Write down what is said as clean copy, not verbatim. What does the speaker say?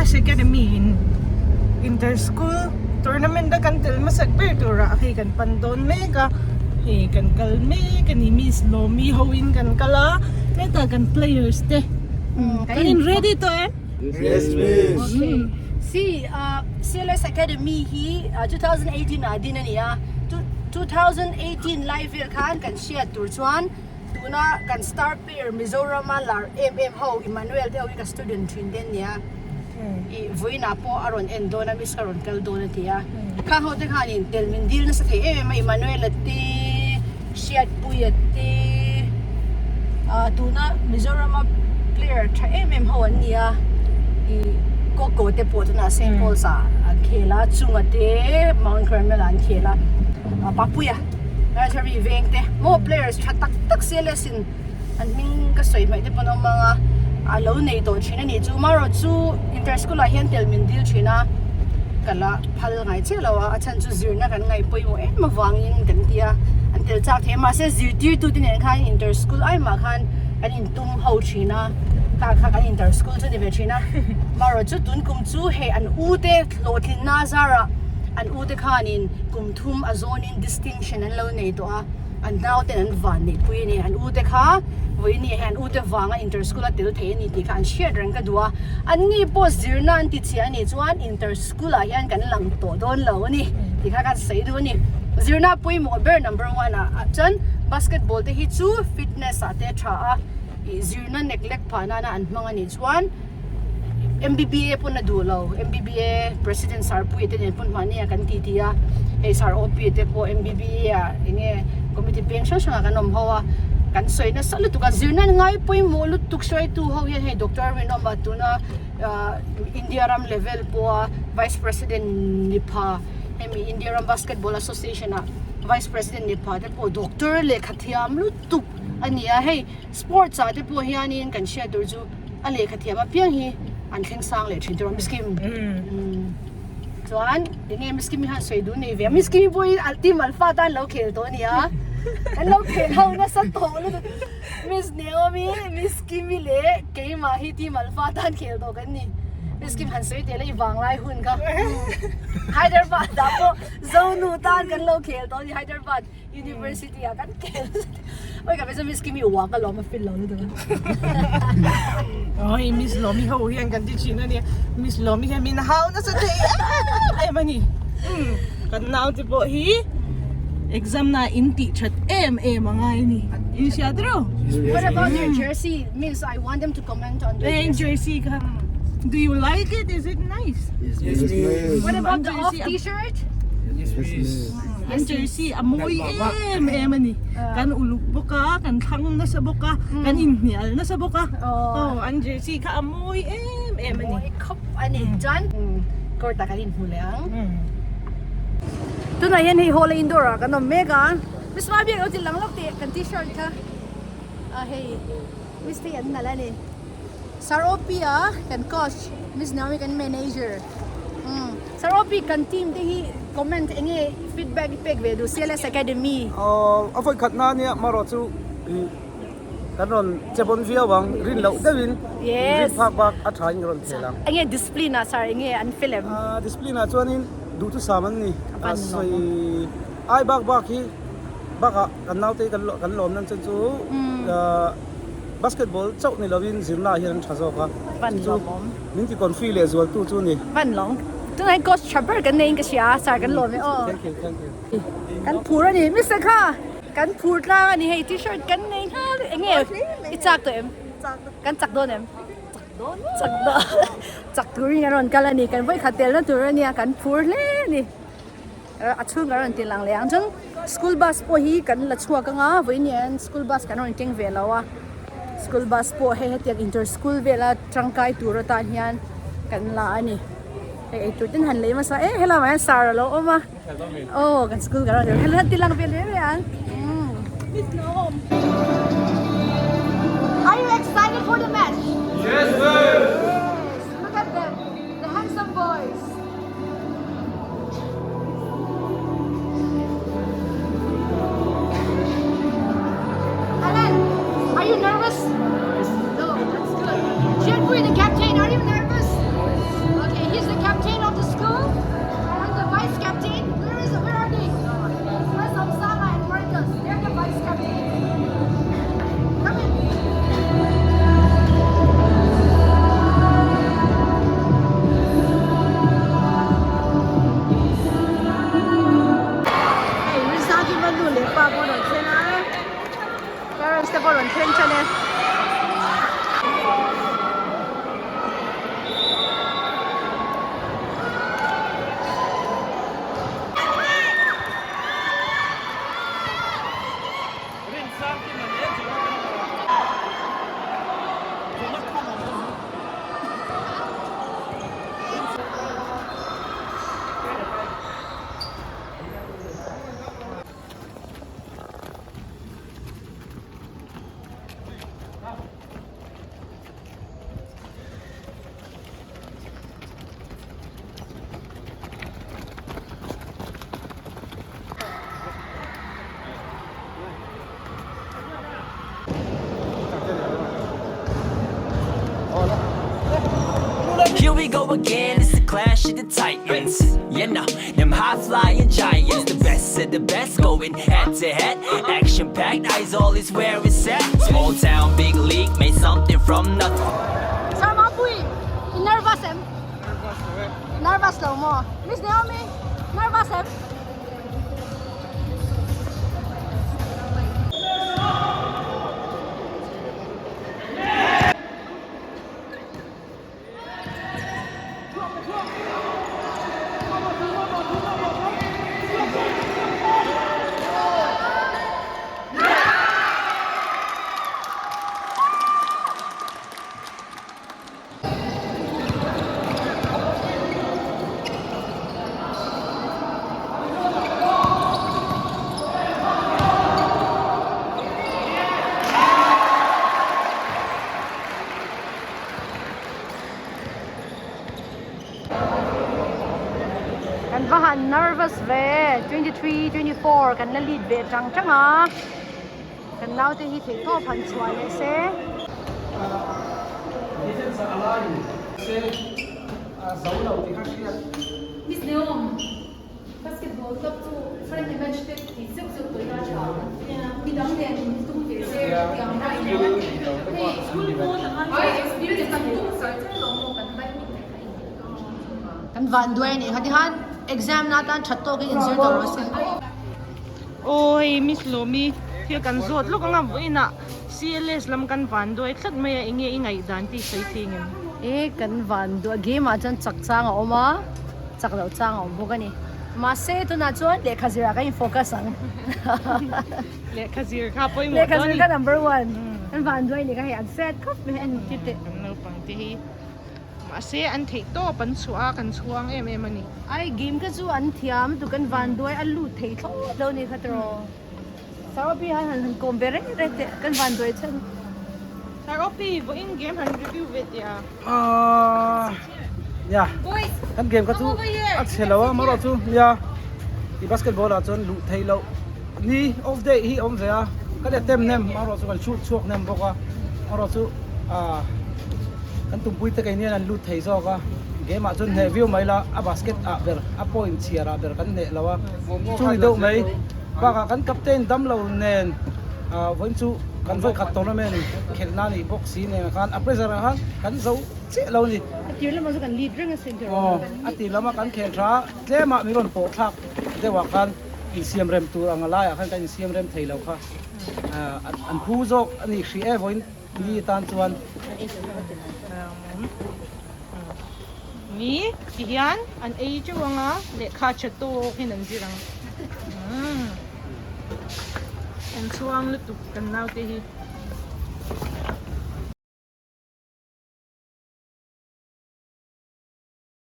CLS Academy in Inter School Tournament a kan tel hmasak ber turah hei kan pan dawn mek a hei kan kal mek a ni Miss Lawmi ho in kan kal a hetah kan players te kan in ready tawh em? Yes miss. Okay. See CLS Academy hi 2018 ah din a ni a 2018 lai vel khan kan hriat tur chuan Tuna kan star player Mizorama lar em em ho Emmanuel te ho hi ka student thin te an nia. I vawiinah pawh a rawn en dawn a miss ka rawn kal dawn a ti a. Khang ho te khanin tel min dil nasa thei em em a Emmanuel-a te, Hriatpuia te, ah tuna Mizorama player tha em em ho an nia. I Koko te pawh tunah Saint Paul's ah an khel a, Chunga te Mount Carmel ah an khel a, Papuia. Nursery veng te maw players tha tak tak CLS in an hming ka sawi hmaih te pawn a awm ang a a lo nei tawh thin a nih chu marawh chu inter school ah hian tel min dil thin a ka la phal ngai chiah lo a a chhan chu zirna kan ngaih pawimawh em avangin kan ti a an tel chak thei a mahse zirtirtu te nen khan inter school ai mah khan kan intum ho thin a kha kha kan inter school chu a ni ve thin a marawh chu tun kum chu hei an u te hlawhtlinna zarah an u te khanin kum thum a zawnin distinction an lo nei tawh a, an nau ten an van neih pui a ni. An u te kha vawiin ni ah hian an u te vanga inter school a tel thei a ni tih kha an hriat reng ka duh a, an ni pawh zirna an ti chhiah a nih chuan inter school ah hian kan lang tawh dawn lo a ni tih kha kan sawi duh a ni. Zirna pawimawh ber number one ah chuan basketball te hi chu fitness ah te a tha a, ih zirna neglect phah nana an hmang a nih chuan MBBA pawn a duh lo MBBA president sir Puia te nen pawn mahni ah kan ti ti a hei sir OP te pawh MBBA ah enge committee peng hrang hrang ah kan awm ho a kan sawi nasa lutuk a zirna ngai pawimawh lutuk hruaitu ho hian hei doctor Rinawma tuna ah India ram level pawha vice president ni pha hemi India ram basketball association ah vice president ni pha te pawh doctor lehkha thiam lutuk a ni a hei sports ah te pawh hianin kan hriat tur chu a lehkha thiam apiang hi an thleng sang leh thin tur a miskim chuan enge miskim hi han sawi duh nei ve a miskim hi pawhin al team alpha tan lo khel tawh a nia kan lo khel ho nasa tawh lutuk miss Naomi miskimi leh keimah hi team alpha tan khel tawh kan ni miskim han sawi teh la i vang lai hun kha Hyderabad ah pawh Zonu tan kan lo khel tawh a ni Hyderabad University ah kan kel oi ka veza miss kimi uak alawm a feel lo lutuk a oi miss lomi ho hian kan ti thin ania miss lomi hian min hau nasa thei em em ani kan nau te pawh hi exam na in tih that em em a ngai ani in hria tiro What about their jersey miss I want them to comment on their jersey kha do you like it is it nice Yes miss What about the off t-shirt Yes miss An jersey a mawi em em a ni. Kan uluk bawk a, kan thlang nasa bawk a, kan inhnial nasa bawk a. Aw an jersey kha a mawi em em a ni. Mawi khawp a ni. Chuan court ah kan inhmu leh ang. Tunah hian hei hall a indoor ah kan awm mek a. Miss Mabia lo ti lang lawk teh kan t-shirt kha. A hei Miss te hi an nalh a ni. Sir OP a kan coach Miss Naomi kan manager. Sir OP kan team te hi comment enge feedback i pek ve duh CLS Academy. Aw a vawi khat na nia marawh chu ih kan rawn che bawn viau ang rin loh deuhin rin phak bak a tha in ka rawn thel ang. Enge discipline ah sir enge an fel em? Discipline ah chuanin duhthusam an ni a sawi ai bak bak hi bakah kan naute hi kan lawm nan chuan chu basketball chauh ni lovin zirna ah hian an tha zawk a chu chu min ti confi leh zual tu chu ni. Van lawng tunah hian coach tha ber kan nei in ka hria a sir kan lawm e aw. Thank you thank you. Kan phur a ni Mister kha kan phur tlang a ni hei t-shirt kan nei nghal eng nge i chak tawh em? Kan chak dawn em? Chak dawn chak turin kan rawn kal a ni kan vawikhat telna tur a nia kan phur hle a ni. A chhung kan rawn ti lang leh ang chuan school bus pawh hi kan la chhuak anga vawiin hian school bus kan rawn keng ve lo a school bus pawh hei hetiang inter school vela tangkai tur atan hian kan la a ni hei eitur ten han lei hmasa e helaiah hian sar alo awm a aw kan school kan rawn ti lang ti lang ve hle mai ang. Are you excited for the match? Yes sir! Yes! Look at them, the handsome boys. Alan, are you nervous? No, that's good. Jeffrey, the captain, are you nervous? we go again, it's the clash of the titans. You know, them high flying giants, the best of the best going head to head. Action packed, eyes all is where it's at. Small town, big league, made something from nothing. Sir Mapui, i nervous em? Nervous lo maw? Miss Naomi, nervous em? Kan va han nervous ve 23 24 kan la lead ve tang tang a kan naute hi theihtawp han chhuah leh se. Defense ah a laiin se a zo lo tih kha hriat. Miss Neom, Basketball club chu friendly match te tih zeuh zeuh tawh ila tha. Midang nen tum ve se tiang rai nen. Hei ai experience kan tum char char lo maw kan timing te kha in tih tawk thin chu a. Kan van duai a nih kha tihan exam na atan that tawkin inzir tawh rawh se. Aw hei Miss Lawmi thil kan zawt lawk anga vawiinah CLS lam kan van duai tlat mai a enge i ngaihdan tih sawi thei ngem? E kan van duai game ah chuan chak chang a awm a. Chak loh chang a awm bawk a ni. Mahse tunah chuan lehkha zirah kan in focus ang. Lehkha zir kha pawimawh dawn a ni. Lehkha zir kha number one. An van duai ni kha hei an set khawp mai an ti teh. Kan naupang te hi mahse an theih tawp an chhuah a kan chhuang em em a ni. Ai game kha chu an thiam tu kan van duai a lut thei thlawt lo ni kha tiraw. Saropi han han kawm ve reng reng teh kan van duai chhan. Saropi vawiin game han review ve teh a. Ahh nia kan game kha chu a chhe lo a amaherawh chu nia i basketball ah chuan luh theih loh ni off day hi a awm ve a kan attempt hnem amaherawh chu kan shoot chhuak hnem bawk a amaherawh chu ahh kan tumpui te keini hian an lut thei zawk a game ah chuan hneh viau mai la a basket ah ber a point chhiar ah ber kan hneh lo a chu ni deuh mai bakah kan captain damlo nen ah vawiin chu kan vawi khat tournament khelh na nih bawk si nen khan a pressure ah khan kan zo chiah lo a ni. A tir lamah chu kan lead reng a sin tiraw. Aw a tir lama kan khel tha tlem ah min rawn pawh thlak deuh ah khan insiam rem tur ang a laiah khan kan insiam rem thei lo kha ah an phu zawk a ni hrih e vawiin ni tan chuan. Ni ti hian an ei teuh ang a lehkha tha tawk in an zir ang. An chhuang lutuk kan naute hi.